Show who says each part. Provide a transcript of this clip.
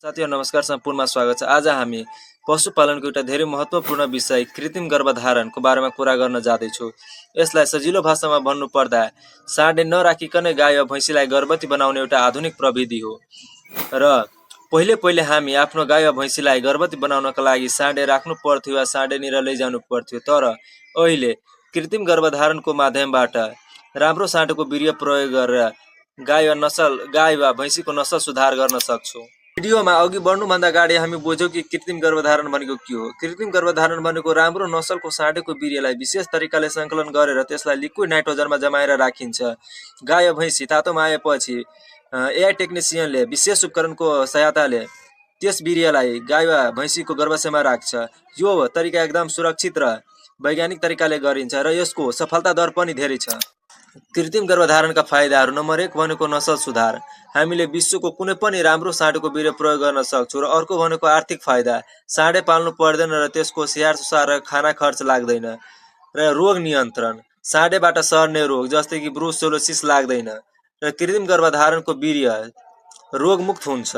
Speaker 1: साथीहरु नमस्कार, सम्पूर्णमा स्वागत छ। आज हामी पशुपालनको एउटा धेरै महत्त्वपूर्ण विषय कृत्रिम गर्भधारणको बारेमा कुरा गर्न जाँदैछौँ। यसलाई सजिलो भाषामा भन्नुपर्दा साँडे नराखिकनै गाई वा भैँसीलाई गर्भवती बनाउने एउटा आधुनिक प्रविधि हो। र पहिले हामी आफ्नो गाई वा भैँसीलाई गर्भवती बनाउनका लागि साँडे राख्नु पर्थ्यो वा साँडेनिर लैजानु पर्थ्यो। तर अहिले कृत्रिम गर्भधारणको माध्यमबाट राम्रो साँडोको वीर्य प्रयोग गरेर गाई वा भैँसीको नस्ल सुधार गर्न सक्छौँ। भिडियोमा अघि बढ्नुभन्दा अगाडि हामी बुझ्यौँ कि कृत्रिम गर्भधारण भनेको के हो। कृत्रिम गर्भधारण भनेको राम्रो नसलको साँडेको वीर्यलाई विशेष तरिकाले सङ्कलन गरेर त्यसलाई लिक्विड नाइट्रोजनमा जमाएर राखिन्छ। गाई वा भैँसी तातोमा आएपछि एआई टेक्निसियनले विशेष उपकरणको सहायताले त्यस वीर्यलाई गाई वा भैँसीको गर्भाशयमा राख्छ। यो तरिका एकदम सुरक्षित र वैज्ञानिक तरिकाले गरिन्छ र यसको सफलता दर पनि धेरै छ। कृत्रिम गर्भधारणका फाइदाहरू नम्बर 1 भनेको नसल सुधार। हामीले विश्वको कुनै पनि राम्रो साँडोको वीर्य प्रयोग गर्न सक्छौँ। र अर्को भनेको आर्थिक फाइदा। साँडे पाल्नु पर्दैन र त्यसको स्याहार सुसार र खाना खर्च लाग्दैन। र रोग नियन्त्रण, साँडेबाट सर्ने रोग जस्तै कि ब्रुसोलोसिस लाग्दैन। र कृत्रिम गर्भधारणको वीर्य रोगमुक्त हुन्छ।